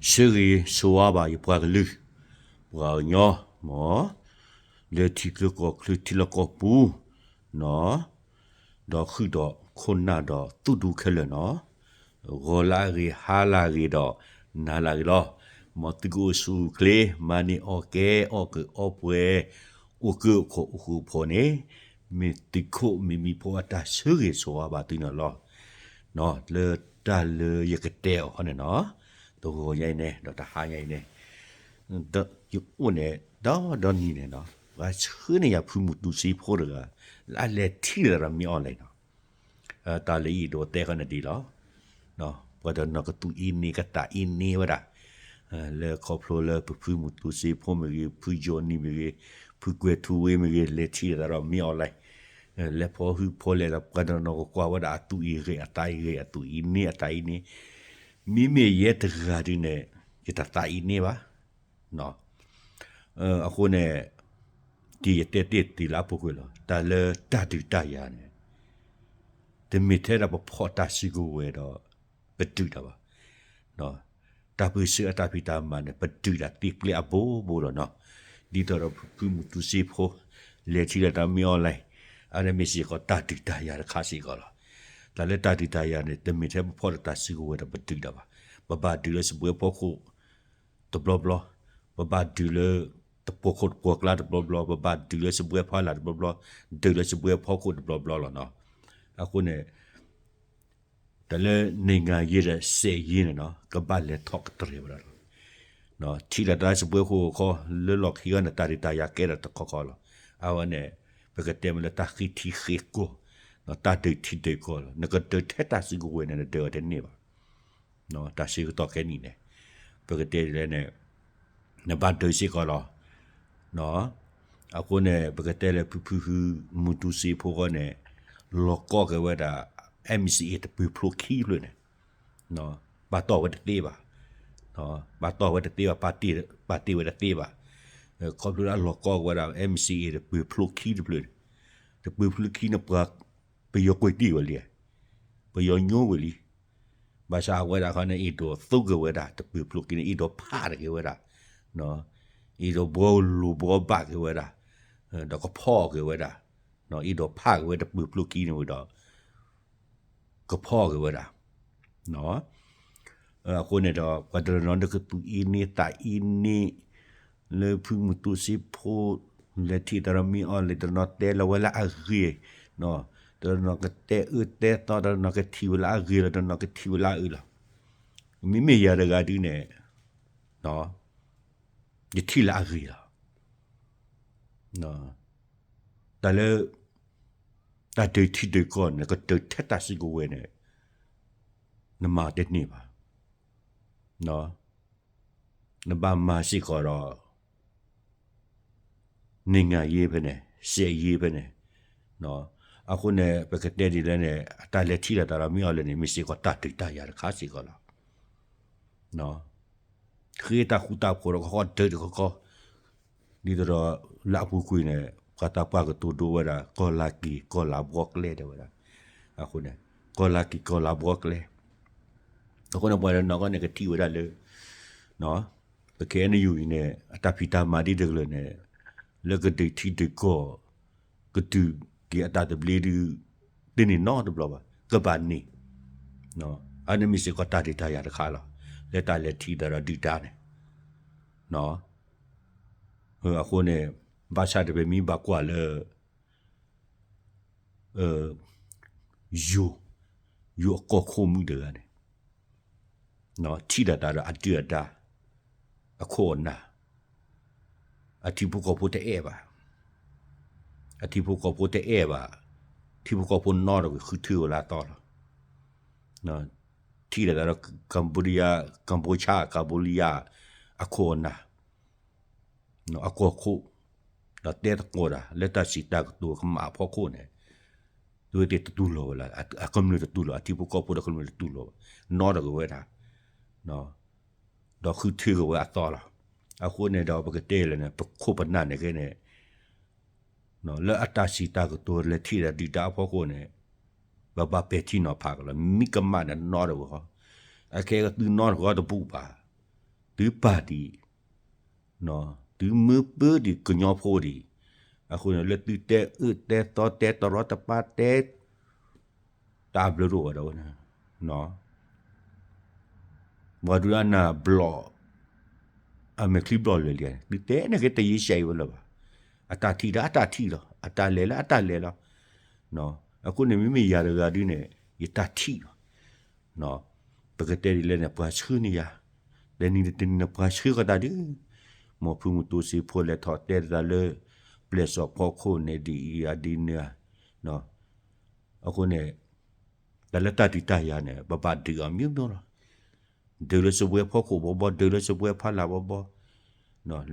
ဆၢဂ့ၤဆိဝါဘၣ်ယပှၤကလုာ်, ပှၤကညီ, မ်, လၢထံချၢကီၢ်ချၢထံလီၢ်ကီၢ်ပူၤ, နီၢ်, ဒီးဃုာ်ဒီးခိၣ်နၢ်ဒီးသုးဒူခဲလၢာ်နီၢ်, ဂီၤလၢအဂ့ၤ ဟါလၢအဂ့ၤဒီးနၤလၢအဂ့ၤလီၤ. မ်သုကအိၣ်ဆူၣ်အိၣ်ချ့ မၤန့ၢ်အီၣ်ကဲ အီၣ်ကၢအီၣ်ပှဲၤ အိၣ်ကၢအိၣ်ခိးအိၣ်ဃူအိၣ်ဖိးန့ၣ် မ့ၢ်သုးခိၣ်မံမံၤဖိအတၢ်ဆၢဂ့ၤဆိဝါဘၣ်သုန့ၣ်လီၤ. နီၢ်, လၢတၢ်လၢယကတဲအီၤခီန့ၣ်နီၢ်, တဂီၤညါအံၤန့ၣ် ဒီးတဟါညါအံၤန့ၣ် ယအိၣ်န့ၣ် ဒီဒီနံၤန့ၣ်နီၢ်, ပှၤဆှၢန့ၢ်ယၤဖုမူတူစ့ဖိတဂၤ လၢအလဲၤထံၣ်လိာ်သးဒီးမ့ၢ်အီၣ်လဲၣ်နီၢ်, တၢ်လၢယအဲၣ်ဒိးတဲခီန့ၣ်ဒ်လီၤ. ပှၤတနီၤကသူၣ်အ့န့ကသးအ့န့ဝဲဒၣ်, လၢခီဖျိလၢပဖုမူတူစ့ဖိမ့ၢ်ဂ့ၤ, ဖုယီၤနံၤမ့ၢ်ဂ့ၤ, ဖုကွဲၤထူဝ့မ့ၢ်ဂ့ၤ, လဲၤထံၣ်လိာ်သးဒီးမ့ၢ်အီၣ်လဲၣ်, လဲၤဖီဟုဖီလဲၣ်ဒီး ပှၤတနီၤကကွၢ်ဝဲဒၣ်အသူၣ်အ့ဂ့ၤ အသးအ့ဂ့ၤ အသူၣ်အ့န့အသးအ့န့, မ့မ့ၢ်ယဲတဂၤဒုန့ၣ် ယတသးအ့န့ဘၣ်. အဃိန့ၣ် ဒ်ယတဲတ့ၢ်တ့ၢ်လၢအပူၤကွံာ်လီၤ, တၢ်လၢတၢ်ဒုးတၢ်ယၤန့ၣ် တမ့ၢ်ထဲဒၣ်ပဖီၣ်တၢ်စုကဝဲၤဒီး ပဒုးတၢ်ဘၣ်. တၢ်ပၢၢ်ဆၢအတၢ်ဖံးတၢ်မၤန့ၣ် ပဒုးတၢ်သ့ကျဲအဘိဘိလီၤနီၢ်. ဒ်သိးဒီးဖုမူတူစ့ဖိ လဲၤထံၣ်လိာ်သးမ့ၢ်အီၣ်လဲၣ်, အန့ၣ်မ့ၢ်စ့ၢ်ကီးတၢ်ဒုးတၢ်ယၤတခါစ့ၢ်ကီးလီၤ. တၢ်လၢတၢ်ဒုးတၢ်ယၤန့ၣ် တမ့ၢ်ထဲပဖီၣ်ဒီးတၢ်စုကဝဲၤဒီးပဒုးတၢ်ဘၣ်. ပဘၣ်ဒုးလၢစပွဲဖီခိၣ်တဘျီဘျီ, ပဘၣ်ဒုးလၢ တပှီၤခိၣ်တပှီၤကျါတဘျီဘျီ, ပဘၣ်ဒုးလၢစပွဲဖီလာ်တဘျီဘျီ, ဒုးလၢစပွဲဖီခိၣ်တဘျီဘျီလီၤနီၢ်. အဃိန့ၣ် တၢ်လၢ နိုင်ငံရေး ဒီး စစ်ရေး န့ၣ်နီၢ် ကဘၣ်လဲၤထီၣ်ကတြဲၤဝဲဒၣ်လီၤ. ထံၣ်လိာ်သးစပွဲခိၣ်ခီ လၢလီၢ်ခံဂီၢ်န့ၣ် တၢ်ဒုးတၢ်ယၤကဲထီၣ်တခီခီလီၤ. အဝဲန့ၣ် ပကတဲမ့ၢ်လၢတၢ်ဃ့ထံဃ့ကီၢ်, တၢ်ဒုးထံဒုးကီၢ်လီၤ. နကဒုးထဲတၢ်စုကဝဲၤန့ၣ် နဒုးအီၤတန့ၢ်ဘၣ်. တၢ်ဆၢကတီၢ်ခဲနံၣ်န့ၣ် ပကတဲဒ်လဲၣ်န့ၣ် နဘၣ်ဒုးစ့ၢ်ကီးလီၤ. အဃိန့ၣ် ပကတဲလၢဖုဖုဖု မူတူစ့ဖိဃီန့ၣ် လီၤကီက့ၤဝဲဒၣ် MCA တပၢၤဖျိခံတဖျၢၣ်န့ၣ် ဘၣ်တီၢ်ဝဲတသ့ဘၣ်. ဘၣ်တီၢ်ဝဲတသ့ဘၣ်, ပာ်တ့ၢ်ဝဲတသ့ဘၣ်. ခီဖျိလၢအလီၤကီက့ၤဝဲဒၣ် MCA တပၢၤဖျိခံတဖျၢၣ်န့ၣ်, တပၢၤဖျိခံန့ၣ် ပှၤ ပယီၤကွံာ်တ့ၢ်ဝဲလံ, ပယီၤညိကွံာ်လံ. ဘၣ်ဆၣ်အဝဲဒၣ်ခီန့ၣ် အဲၣ်ဒိးသူက့ၤဝဲဒၣ် တပၢၤဖျိခံန့ၣ် အဲၣ်ဒိးဖးတ့ၢ်က့ၤဝဲဒၣ်, အဲၣ်ဒိးဘှီလိၤဘှီဘၣ်က့ၤဝဲဒၣ်, ဒီးကဖီၣ်က့ၤဝဲဒၣ်, အဲၣ်ဒိးဖးက့ၤဝဲတပၢၤဖျိခံန့ၣ်ဝံၤဒီး ကဖီၣ်က့ၤဝဲဒၣ်. အဃိန့ၣ်ဒီး ပှၤတနီၤနီၤကသူၣ်အ့န့သးအ့န့ လၢဖုမူတူစ့ဖိ လဲၤထံၣ်သးဒီးမ့ၢ်အီၤလဲၣ်, တနီၤတဲလီၤဝဲလၢအဂ့ၤ, တနီၤကတဲအၢတဲသီ, တနီၤကထံၣ်ဝဲလၢအဂ့ၤလီၤ, တနီၤကထံၣ်ဝဲလၢအအၢလီၤ. မ့မ့ၢ်ယၤတဂၤဒုန့ၣ် ယထံၣ်လၢအဂ့ၤလီၤ. တၢ်လၢ တၢ်ဒုးထံဒုးကီၢ်န့ၣ် ကဒုးထဲတၢ်စုကဝဲၤန့ၣ် နမၤတန့ၢ်ဘၣ်. နဘၣ်မၤစ့ၢ်ကီးဒီး နိုင်ငံရေး ဖဲန့ၣ်, စစ်ရေး ဖဲန့ၣ်. အဃိန့ၣ် ပကတဲဒ်လဲၣ်န့ၣ် အတၢ်လဲၤထံၣ်လိာ်သးဒီးမ့ၢ်အီၤလဲၣ်န့ၣ် မ့ၢ်စ့ၢ်ကီးတၢ်ဒုးတၢ်ယၤတခါစ့ၢ်ကီးလီၤ. ဃ့တၢ်ဃူတၢ်ဖိးဒီးကဟီၣ်ဒၢတခီခီ, ဒ်သိးဒီးလၢအပူၤကွံာ်န့ၣ် ပှၤသးပှၢ်ကတိၤဒိဝဲဒၣ် ကီၢ်လၤက့ၤကီၢ်လၤဘှီကျဲတဲဝဲဒၣ်. အဃိန့ၣ် ကီၢ်လၤက့ၤကီၢ်လၤဘှီကျဲ, အဃိန့ၣ် ပှၤတနီၤကီန့ၣ် ကထံၣ်ဝဲဒၣ်လၢ ပ KNU အံၤန့ၣ် အတၢ်ဖံးတၢ်မၤဒ်တကလုာ်န့ၣ် လၢကဒုးထံဒုးကီၢ် ကဒုးက့ၤအတၢ်သဘျ့ဒုး တန့ၢ်နီတဘျီဘၣ်, ကဘၣ်န့ၢ်. အန့ၣ်မ့ၢ်စ့ၢ်ကီးတၢ်ဒုးတၢ်ယၤတခါလီၤ, လၢတၢ်လဲၤထံၣ်သးဒီးဒုၣ်ဒါန့ၣ်. အဃိန့ၣ် ဘၣ်ဆၣ်တပမ့ၢ်ဘၣ်ကွၢ်လၢ ယိၤ, ယိၤအကီၢ်ခိၣ်မုၣ်တဂၤန့ၣ် ထံၣ်လိာ်သးဒီးအဒုၣ်အဒါ အခိၣ်အနၢ်, အထံဖိကီၢ်ဖိတအဲၣ်ဘၣ်, အထံဖိကီၢ်ဖိတအဲၣ်ဘၣ်, ထံဖိကီၢ်ဖိနီတဂၤဃုထၢဝဲလၢအသီလီၤ. ထံၣ်လိာ်သးဒီး Cambodia, Cambodia, Cambodia အခိၣ်အနၢ် အကီၢ်ခိၣ်, ဒီးတဲသကိးတၢ် လၢတၢ်စံးတၢ်ကတိၤကမၣ်အဖီခိၣ်န့ၣ် သုဝဲသ့ၣ်တတူၢ်လိာ်ဝဲလၢ အကမျၢၢ်တတူၢ်လိာ်, အထံဖိကီၢ်ဖိဒီးကမျၢၢ်တတူၢ်လိာ်ဘၣ်, နီတဂၤဝဲဒၣ်, ဒီးဃုထၢက့ၤဝဲအသီလီၤ. အဃိန့ၣ်ဒီးပကတဲလဲၣ်န့ၣ် ပခိၣ်ပနၢ်န့ၣ်ကဲန့ၣ် လၢအတၢ်စံးတၢ်ကတိၤလဲၤထံၣ်ဒီးဒုၣ်ဒါအဖီခိၣ်န့ၣ် ပဘၣ်ပဲာ်ထံနီၤဖးက့ၤလီၤ. မ့ၢ်ကမၣ်န့ၣ်နီတဂၤဃီ, အခဲကသုနီတဂၤတဘူၣ်ဘၣ်. သုပာ်ဒံး, သုမုၢ်ပၢဒံးကညီဖိဒံး, အဃိန့ၣ် လၢသုတဲအၢတဲသီတဲတရီတပါတဲ တၢ်ဘျုးတအိၣ်ဘၣ်ဒီးဝဲန့ၣ်, ပှၤဒုးအနၢ်ဘျီၣ်, အမဲာ်ချံဘျီၣ်လၢာ်လံ, သုတဲန့ၣ်က့ၤတယံာ်ဆဲးအံၤဝဲလၢၤဘၣ်, အတၢ်ထံၣ်ဒီးအတၢ်ထံၣ်လီၤ, အတၢ်လဲၤလၢအတၢ်လဲၤလီၤ, အဃိန့ၣ် မ့မ့ၢ်ယၤတဂၤဒုးန့ၣ် ယတၢ်ထံၣ်လီၤ ပကတဲဒ်လဲၣ်န့ၣ် ပှၤဆှၢန့ၢ်ယၤ, တနံၤတနံၤန့ၣ် ပှၤဆှၢကီးတၢ်ဒုး, မ်ဖုမူတူစ့ဖိလဲၤထီၣ်တဲတၢ်လၢ ပျဲၢ်စီၣ်ဖီခိၣ်န့ၣ်ဒ်အံၤအဒ်န့ၣ်ဧါ, အဃိန့ၣ် တၢ်လၢတၢ်ဒုးတၢ်ယၤန့ၣ် ပဘၣ်ဒုးအီၤမျိုးမျိုးလီၤ, ဒုးလၢစပွဲဖီခိၣ်ဘီဘီ, ဒုးလၢစပွဲဖီလာ်ဘီဘီ,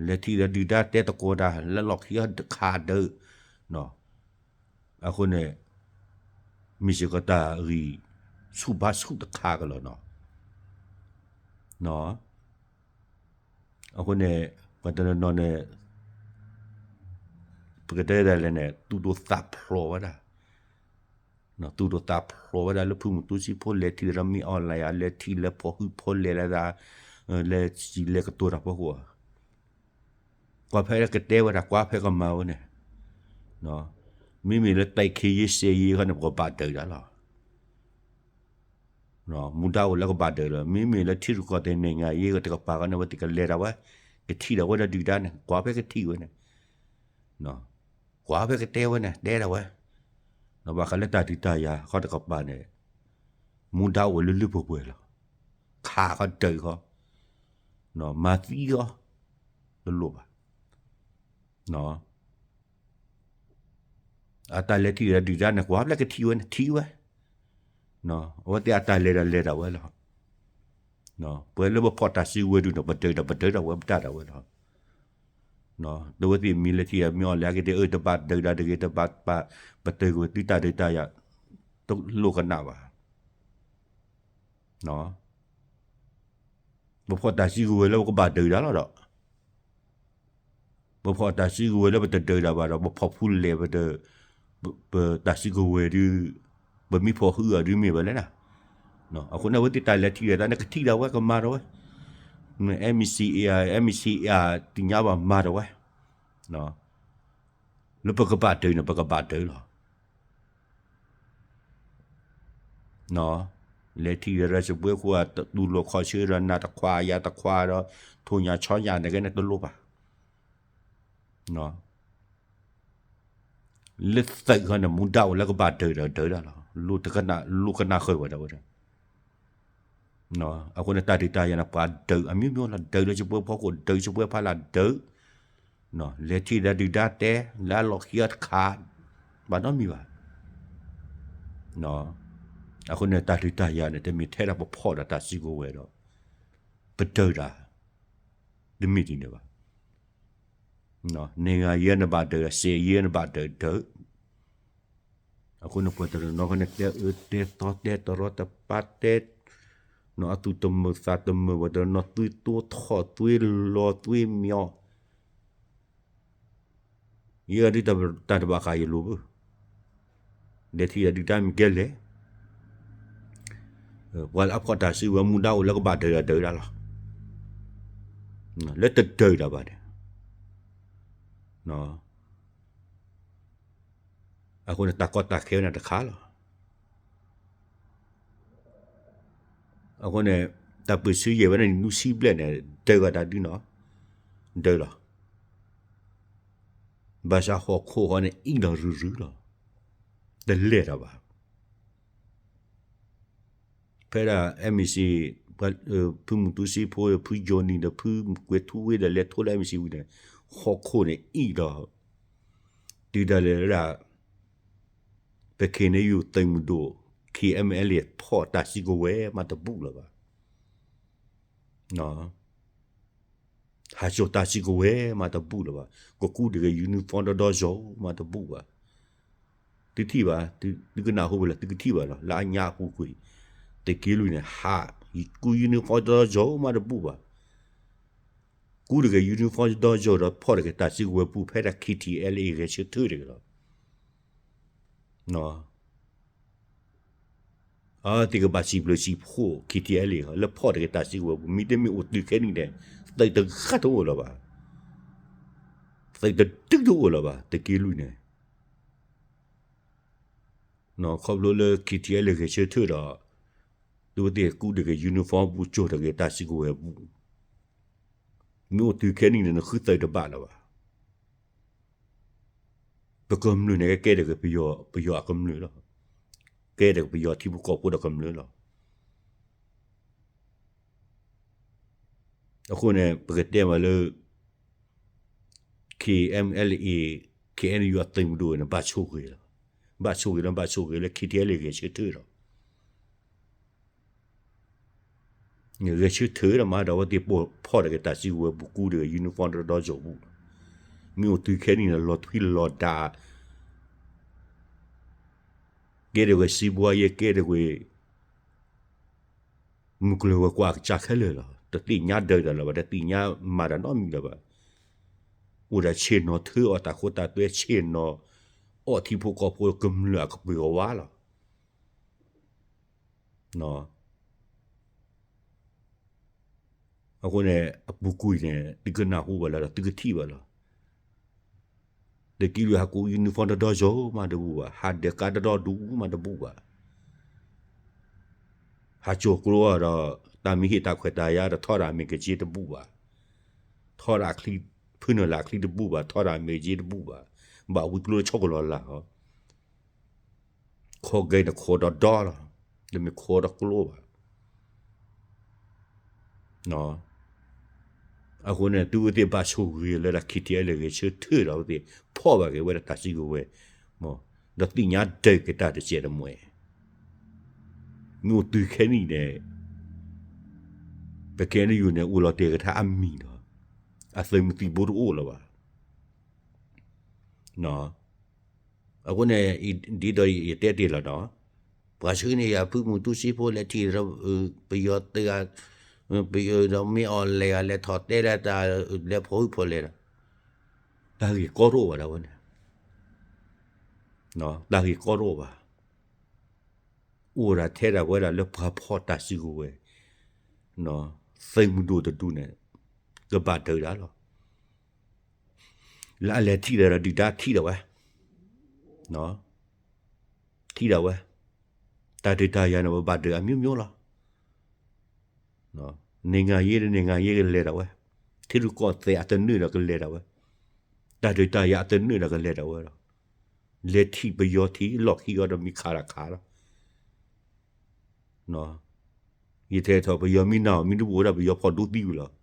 လဲၤထံၣ်ဒီးဒုၣ်ဒါတဲသကိးတၢ် လၢလီၢ်ခံအီၤတခါဒုး, အဃိန့ၣ် မ့ၢ်စ့ၢ်ကီးတၢ်ဂံၢ်ဆူၣ်ဘါဆူၣ်တခါကလီၤနီၤ, အဃိန့ၣ် ပှၤတနီၤနီၤန့ၣ် ပကတဲဒ်လဲၣ်န့ၣ် သူၣ်ဒိၣ်သးဖျိးဝဲဒၣ်, သူၣ်ဒိၣ်သးဖျိးဝဲဒၣ်လၢဖုမူတူစ့ဖိလဲၤထံၣ်ဒီးမ့ၢ်အီၣ်လဲၣ်ယၤ လဲၤထံၣ်လၢဖီဟုဖီလဲၣ်လၢဒၣ်, လဲၤစံးလဲၤကတိၤတၢ်ဖီခိၣ်, ကွၢ်ဖဲကတဲဝဲဒၣ် ကွၢ်ဖဲကမၤဝဲန့ၣ်, မ့မ့ၢ်လၢတၢ်ခံယ့စဲးယ့ခီန့ၣ် ပကဘၣ်ဒုးတၢ်လီၤ မူဒါအိၣ်လၢကဘၣ်ဒုးလီၤ, မ့မ့ၢ်လၢထံရူၢ်ကီၢ်သဲးနံၣ်ငါယ့ကတကပၤခီန့ၣ် ဝဲသ့ၣ်ကလဲၤဒၣ်ဝဲ, ကထံၣ်ဒၣ်ဝဲဒီးဒုၣ်ဒါန့ၣ် ကွၢ်ဖဲကထံၣ်ဝဲန့ၣ်, ကွၢ်ဖဲကတဲဝဲန့ၣ် တဲဒၣ်ဝဲ, ဘၣ်ဃးလၢတၢ်ဒုးတၢ်ယၤခီတကပၤန့ၣ်, မူဒါအိၣ်လၢလၢပှဲၤပှဲၤလီၤ, ခးခီဒုးခီ, မၤသံခီ, တလိၣ်ဘၣ် အတၢ်လဲၤထံၣ်ဒီးဒုၣ်ဒါန့ၣ် ကွၢ်ဖဲကထံၣ်ဝဲန့ၣ် ထံၣ်ဝဲ, အဝဲသ့ၣ်အတၢ်လဲၤဒီးလဲၤဒၣ်ဝဲလီၤ, ပှၤလၢပဖီၣ်တၢ်စုကဝဲၤဒုးန့ၣ် ပဒုးဒီးပဒုးဒၣ်ဝဲပတၢ်ဒၣ်ဝဲလီၤ, ဒီးဝဲသ့ၣ်မံၤလဲၤထံၣ်မ့ၢ်အီၣ်လဲၣ်က့ၤ တအၢတဘၣ်ဒုးဒၣ်တဂ့ၤ တဘၣ်ပာ်ပတုာ်ကွံာ်သုတၢ်ဒုးတၢ်ယၤ, တလိၣ်ကနၣ်ဘၣ် ပဖီၣ်တၢ်စုကဝဲၤလၢပကဘၣ်ဒုးဒၣ်လီၤဒီး, ပဖီၣ်တၢ်စုကဝဲၤလၢပတဒုးဒၣ်ဘၣ်ဒီး ပဖီၣ်ဖူလဲၣ် ပတၢ်စုကဝဲၤဒုး, ပမ့ၢ်ဖီၣ်ဟုအီၤဒုးမ့ၢ်ဝဲလဲၣ်, အဃိန့ၣ် အဝဲသ့ၣ်တၢ်လဲၤထံၣ်ဒီးတၢ်န့ၣ် ကထံၣ်ဒၣ်ဝဲကမၤဒီးဝဲ, MEC, MEC သ့ၣ်ညါဘၣ်မၤဒီးဝဲ, လၢပကဘၣ်ဒုးန့ၣ် ပကဘၣ်ဒုးလီၤ လဲၤထံၣ်ဒီးစပွဲခိၣ် အတူၢ်လိာ်ခီၣ်ဆၢဒီးနၤတခွါယၤတခွါဒီး ထိၣ်ညၣ်ဆီညၣ်န့ၣ်ကဲန့ၣ်တလိၣ်ဘၣ်, လၢသုးခီန့ၣ် မူဒါအိၣ်လၢကဘၣ်ဒုးဒီးဒုးဒၣ်လီၤ, လိၣ်ကနၣ်ဃုာ်ဝဲဒၣ်ဝဲဒၣ်, အဃိန့ၣ် တၢ်ဒုးတၢ်ယၤန့ၣ် ပှၤဒုးအမျိုးမျိုးလီၤ, ဒုးလၢစပွဲဖီခိၣ် ဒုးစပွဲဖီလာ်ဒုး, လဲၤထံၣ်ဒီးဒုၣ်ဒါတဲ လၢအလီၢ်ခံအီၤတခါ, ဘၣ်နီတမံၤဘၣ်, အဃိန့ၣ် တၢ်ဒုးတၢ်ယၤန့ၣ် တမ့ၢ်ထဲဒၣ်ပဖီၣ်ဒီးတၢ်စုကဝဲၤဒီး ပဒုးတၢ်, တမ့ၢ်ဒ်န့ၣ်ဘၣ်, နံၣ်ဂၤယဲၢ်န့ၣ်ဘၣ်ဒုး, စဲးယဲၢ်န့ၣ်ဘၣ်ဒုးဒုး, အဃိန့ၣ် ပှၤတနီၤနီၤခီန့ၣ် တဲအၢတဲသီတဲတရီတပါတဲ, နီၢ်အသူၣ်တမုာ်သးတမုာ် ပှၤတနီၤနီၤသွံၣ်တိထီၣ်သွံၣ်လီၤသွံၣ်မံၤအီၤ, ယဲဒုးတၢ်တဘၣ်ဃးယလိၤဘၣ်, လဲၤထံၣ်ဒီးဒုၣ်ဒါမ့ၢ်ကဲလဲၣ်, ပှၤလၢအဖီၣ်တၢ်စုကဝဲၤမူဒါအိၣ်လၢကဘၣ်ဒုးဒီးဒုးဒၣ်လီၤ, လၢတဒုးဒၣ်ဘၣ်န့ၣ် အဃိန့ၣ် တၢ်ကီတၢ်ခဲဝဲန့ၣ်တခါလီၤ. အဃိန့ၣ် တၢ်ပၢၢ်ဆၢယဲၢ်ဝဲန့ၣ် နံၣ်နွံဆံဘျဲၣ်န့ၣ် ဒၢးဂၤတၢ်ဒုးနီၤ, ဒၢးလီၤ. ဘၣ်ဆၣ်ဟီၣ်ခိၣ်ဃီန့ၣ် အ့ၣ်လီၤရုၢ်ရုၢ်လီၤ. တလဲၤတၢ်ဘၣ်. ဖဲဒၣ် MEC ဖုမူတူစ့ဖိ ဖုယိၤနံၤဒီး ဖုကွဲၤထူဝ့ဒီး လဲၤထီၣ်လၢ MEC ဝံၤန့ၣ် ဟီၣ်ခိၣ်န့ၣ်အ့ၣ်ဒီး တုၤဒၣ်လဲာ်ဒၣ် ပခဲအံၤန့ၣ် ယိၤသုးမုၢ်ဒိၣ် KNLA ဖီၣ်တၢ်စုကဝဲၤမးတဘူၣ်လၢၤဘၣ်. ဟးစိာ်တၢ်စုကဝဲၤမးတဘူၣ်လၢၤဘၣ်. ကကူးတဂ့ၤ uniform ဒီဒီယိၤမးတဘူၣ်ဘၣ်. သုထံၣ်ဘၣ်, သုကနၢ်ဟူဝဲလၢ သုကထံၣ်ဘၣ်လီၤ. လၢအညါအပူၤကွံာ် သုးက့လွံၢ်န့ၣ် ဟးကူး uniform ဒီဒီယိၤမးတဘူၣ်ဘၣ်. ကူးတဂ့ၤ uniform ဒီဒီယိၤဒီး ဖီၣ်တဂ့ၤတၢ်စုကဝဲၤပူၤ ဖဲဒၣ် KTLA ဂဲၤဆၢထၢၣ်တဂ့ၤလီၤ. အဝဲသ့ၣ်ကဘၣ်စံးဘျုးစံးဖှိၣ် ခံထံအဲလ့ၣ် လၢဖီၣ်တဂ့ၤတၢ်စုကဝဲၤပူၤ, မ့တမ့ၢ်အိၣ်တုၤခဲနံၤန့ၣ် သုးတဂၤတအိၣ်လၢၤဘၣ်, သုးတဒုတအိၣ်လၢၤဘၣ် သုးက့လွံၢ်န့ၣ် ခီဖျိလၢ ခံထံအဲလ့ၣ် ဂဲၤဆၢထၢၣ်ဒီး သုဝဲသ့ၣ်ကူးတဂ့ၤ uniform ပူၤ ကၠိၢ်တဂ့ၤတၢ်စုကဝဲၤပူၤ, မ့ၢ်အိၣ်တုၤခဲနံၤန့ၣ် နဃုသုးတဘၣ်လၢၤဘၣ်. ပကမျၢၢ်န့ၣ် ကကဲထီၣ်က့ၤပယီၤအကမျၢၢ်လီၤ. ကဲထီၣ်က့ၤပယီၤထံဖိကီၢ်ဖိဒီးကမျၢၢ်လီၤ. အဃိန့ၣ် ပကတဲမးလၢ KNLA KNU အသုးမုၢ်ဒိၣ်န့ၣ် ဘၣ်ဆိၣ်ဂ့ၤလီၤ. ဘၣ်ဆိၣ်ဂ့ၤလီၤ ဘၣ်ဆိၣ်ဂ့ၤလၢ ခံထံအဲလ့ၣ် ဂဲၤဆၢထၢၣ်ဒီး ဂဲၤဆၢထၢၣ်ဒီးမၤဒီး အဝဲသ့ၣ်ပိာ်ဖီၣ်တဂ့ၤတၢ်စုကဝဲၤပူၤ ကူးတဂ့ၤ uniform ဒီဒီကၠိၢ်ပူၤ, မ့ၢ်အိၣ်တုၤခဲနံၤန့ၣ် လီၤထွံလီၤဒါ ကဲထီၣ်က့ၤ စံဘှါယဲ ကဲထီၣ်က့ၤ မုၢ်ကျၢၤဝဲၤကွာ်အကစၢ်ခဲလၢာ်လီၤ. တသ့ၣ်ညါဒၢးတၢ်လၢၤဘၣ်, တသ့ၣ်ညါမၤတၢ်နီတမံၤလၢၤဘၣ်. အိၣ်ဒၣ်ဆ့ၣ်နီၤထၢအီၤတၢ်ခိတၢ်သွဲ ဆ့ၣ်နီၤအီၣ်ထံဖိကီၢ်ဖိကမျၢၢ်အကပှ့ၤကဝါလီၤ. အဃိန့ၣ် အပူၤကွံာ်န့ၣ် သုကနၢ်ဟူဘၣ်လၢဒီးသုကထံၣ်ဘၣ်လီၤ. သုးက့လွံၢ်ဟးကူး uniform တဒီကၠိၢ်မးတဘူၣ်ဘၣ်, ဟးဒၢးကါတဒီဒူၣ်မးတဘူၣ်ဘၣ်, ဟးကၠိၢ်ကျိအီၤဒီး တၢ်မ့ၢ်ဟ့ၣ်တၢ်ခွဲးတၢ်ယာ်ဒီးထီၣ်ဒၣ်အမ့ၢ်ကက့တဘူၣ်ဘၣ်, ထီၣ်ဒၣ်အချံ, ဖုနုာ်လၢအချံတဘူၣ်ဘၣ်, ထီၣ်ဒၣ်အမ့ၢ်ကက့တဘူၣ်ဘၣ်, ဘၣ်ဝံကျိလၢဆီကလီၤလၢ်လီၤ. ခိးကဲန့ၣ်ခိးဒီဒီလီၤ, တမ့ၢ်ခိးဒီကျိဘၣ်. အဃိန့ၣ် သုဝဲသ့ၣ်ဘၣ်ဆိၣ်ဂ့ၤလၢဒၣ် ခံထံအဲလ့ၣ် ဂဲၤဆၢထၢၣ်ဒီးအဝဲသ့ၣ်ဖီၣ်ဘၣ်က့ၤဝဲဒၣ်တၢ်စုကဝဲၤ, ဒီးသ့ၣ်ညါဒၢးက့ၤတၢ်တစဲးတမှဲၤ, မ့ၢ်အိၣ်တုၤခဲနံၤန့ၣ် ပ KNU န့ၣ် အိၣ်လီၤတဲာ်ကထါအမံၤဒီး အသုးမုၢ်သံၣ်ဘိတအိၣ်လၢၤဘၣ်. အဃိန့ၣ် ဒ်သိးယတဲတ့ၢ်လီၤဒီး ပှၤဆှၢန့ၢ်ယၤဖုမူတူစ့ဖိလဲၤထံၣ်ဒီး ပယီၤသုးဧါ, ပယီၤဒီးမ့ၢ်အီၤလဲၤဂၤလဲၤထီၣ်တဲလၢတၢ်လဲၤဖီၣ်ဟုၣ်ဖီၣ်လဲၤဒီး တၢ်ဂ့ၢ်ကီတအိၣ်ဘၣ်ဒၣ်ဝဲန့ၣ်, တၢ်ဂ့ၢ်ကီတအိၣ်ဘၣ်. အိၣ်ဒၣ်ထဲဒၣ်ဝဲဒၣ်လၢပှၤဖီၣ်တၢ်စုကဝဲၤ, သုးမုၢ်ဒိၣ်တဒူၣ်န့ၣ် ကဘၣ်ဒၢးဒၣ်လီၤ. လၢအလဲၤထံၣ်ဒီးဒုၣ်ဒါထံၣ်ဒၣ်ဝဲ, ထံၣ်ဒၣ်ဝဲ, တၢ်ဒုးတၢ်ယၤန့ၣ် ပဘၣ်ဒၢးအမျိုးမျိုးလီၤ. န့ၣ်ငါယ့ဒီးန့ၣ်ငါယ့ ကလဲၤဒၣ်ဝဲ, ထံရူၢ်ကီၢ်သဲးအသနၢၣ်ဒီးကလဲၤဒၣ်ဝဲ, တၢ်ဒုးတၢ်ယၤအသနၢၣ်ဒီးကလဲၤဒၣ်ဝဲဒီး လဲၤထံၣ်ပယီၤထံး လီၢ်ခံအီၤဒီးမ့ၢ်ခးတၢ်ခးလီၤ. ယတဲထီၣ်ပယီၤမ့ၢ်နာ်အီၤမ့ၢ်တဘူၣ်ဝဲဒၣ် ပယီၤဖီၣ်ဒိသံဝံၤလီၤ.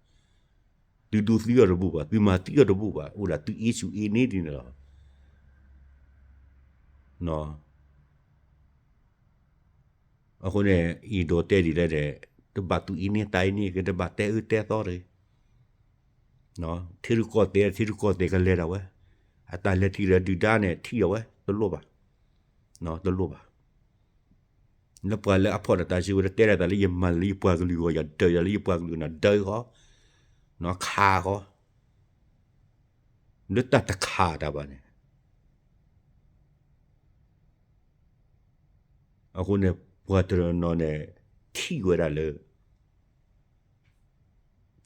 သုဒိသံအီၤတဘူၣ်ဘၣ်, သုမၤသံအီၤတဘူၣ်ဘၣ်, အိၣ်ဒၣ်သုအ့ၣ်ဆူၣ်အ့ၣ်န့ၢ်ဒ်န့ၣ်လီၤ. အဃိန့ၣ် အံၤဒီးတဲဒ်လဲၣ်န့ၣ် တဘၣ်သူၣ်အ့ၣ်န့ၢ်သးအ့ၣ်န့ၢ် ကတဘၣ်တဲအၢတဲသီတဂ့ၤ. ထံရူၢ်ကီၢ်သဲး ထံရူၢ်ကီၢ်သဲးကလဲၤဒၣ်ဝဲ, အတၢ်လဲၤထံၣ်ဒီးဒုၣ်ဒါန့ၣ် ထံၣ်ဒၣ်ဝဲ တလိၣ်ဘၣ်, တလိၣ်ဘၣ်. လၢပှၤလၢအဖီၣ်တၢ်စုကဝဲၤ တတဲဒၣ်သးလၢယမၤလၢယပှၤကလုာ်အဂီၢ် ယဒၢးယၤလၢယပှၤကလုာ်န့ၣ် ဒၢးဃီ, ခးဃီ, လၢတၢ်တခးတၢ်ဘၣ်န့ၣ် အဃိန့ၣ် ပှၤတနီၤနီၤန့ၣ် ထံၣ်ဝဲဒၣ်လၢ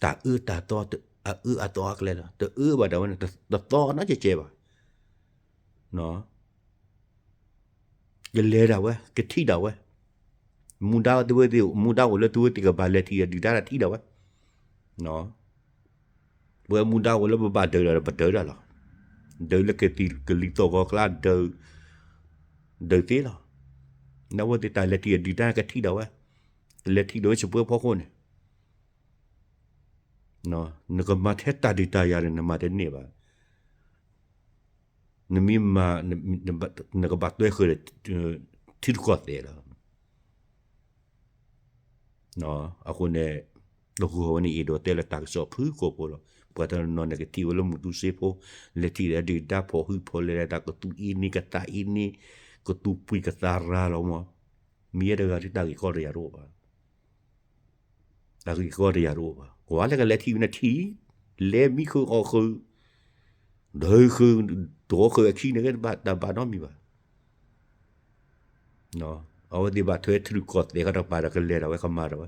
တၢ်အၢတၢ်သီ အအၢအသီအကျဲလီၤ. တအၢဘၣ်ဒၣ်ဝဲန့ၣ် တသီနီတကဲဘၣ်. ကလဲၤဒၣ်ဝဲ ကထံၣ်ဒၣ်ဝဲ, မူဒါသုဝဲသ့ၣ် မူဒါအိၣ်လၢသုဝဲသ့ၣ်ကဘၣ်လဲၤထံၣ်ဒီးဒုၣ်ဒါထံၣ်ဒၣ်ဝဲ ပဝဲမူဒါအိၣ်လၢပဘၣ်ဒၢးဒီးပဒၢးဒၣ်လီၤ. ဒၢးလၢကသံၣ်ကလံၤသီၣ်ဂီၤကျါ ဒၢးသ့လီၤ. နဝဲသ့ၣ်တၢ်လဲၤထံၣ်အဒုၣ်ဒါကထံၣ်ဒၣ်ဝဲ, ကလဲၤထံၣ်ဒၣ်ဝဲစပှဲဖီခိၣ်န့ၣ်, နကမၤထဲတၢ်ဒုးတၢ်ယၤန့ၣ် နမၤတန့ၢ်ဘၣ်. နမ့ၢ်မၤ နကဘၣ်တွဲဃုာ်ဒီး ထံရူၢ်ကီၢ်သဲးလီၤ. အဃိန့ၣ် တဂီၤဝဲန့ၣ် အဲၣ်ဒိးတဲလၢတၢ်ကစီၣ်ဖုၣ်ကိာ်ဖိလီၤ. ပှၤတနီၤနီၤန့ၣ် ကထံၣ်ဝဲလၢမူတူစ့ဖိ လဲၤထံၣ်ဒီးဒုၣ်ဒါဖီၣ်ဟုၣ်ဖီၣ်လဲၤဒီးတၢ်ကသူၣ်အ့န့ၢ်ကသးအ့န့ၢ် ကသူၣ်ပှံၤကသးရၤလီၤမး. မ့ၢ်ယဲတဂၤဒ်တၢ်ဂ့ၢ်ကီတယၤတအိၣ်ဘၣ်. တၢ်ဂ့ၢ်ကီတယၤတအိၣ်ဘၣ်. ကွၢ်လၢကလဲၤထံၣ်ဝဲန့ၣ်ထံၣ်, လဲၤမံဃုာ်အီၣ်ဃုာ် ဒၢဃုာ် ဒိးဃုာ်အခံန့ၣ် တဘၣ်တၢ်ဘၣ်နီတမံၤဘၣ်. အဝဲသ့ၣ်ဘၣ်ထွဲထံရူၢ်ကီၢ်သဲးဃီတကပၤဒီး ကလဲၤဒၣ်ဝဲကမၤဒၣ်ဝဲ,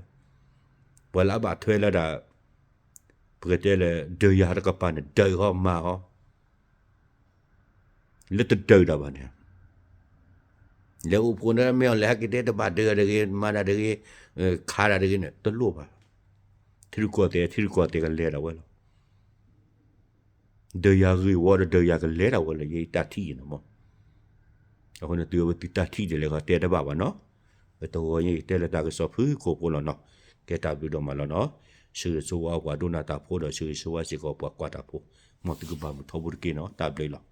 ပှၤလၢအဘၣ်ထွဲလၢဒၣ် ပကတဲလၢ ဒုးယၤတကပၤန့ၣ် ဒုးဃီမၤဃီ လၢတဒုးတၢ်ဘၣ်န့ၣ်, လဲၤအိၣ်ဖှိၣ်န့ၣ် မ့ၢ်အီၤလဲၤဟဲက့ၤတဲတဘၣ်ဒုးတဂ့ၤ မၤတၢ်တဂ့ၤ, ခးတၢ်တဂ့ၤန့ၣ် တလိၣ်ဘၣ်. ထံရူၢ်ကီၢ်သဲး ထံရူၢ်ကီၢ်သဲးကလဲၤဒၣ်ဝဲလီၤ. ဒုးယၤဂ့ၢ်ဝီဒီး ဒုးယၤကလဲၤဒၣ်ဝဲလီၤ ယတၢ်ထံၣ်အံၤန့ၣ်မး. အဃိန့ၣ် သုဝဲသုတၢ်ထံၣ်ဒ်လဲၣ်ဂ့ၤတဲတဘၣ်ဘၣ်နီၤ. ပတဂီၤညါအံၤတဲလၢတၢ်ကစီၣ်ဖုၣ်ကိာ်ဖိလီၤနီၤ. ကဲတၢ်ဘျုးဒိၣ်မးလီၤနီၤ. ဆၢဂ့ၤဆၢဝါပှၤဒိကနၣ်တၢ်ဖိဒီး ဆၢဂ့ၤဆၢဝါစ့ၢ်ကီးပှၤကွၢ်တၢ်ဖိ, မ်သုကဘၣ်မုာ်ထီဘိတက့ၢ်နီၤ. တၢ်ဘျုးလီၤ.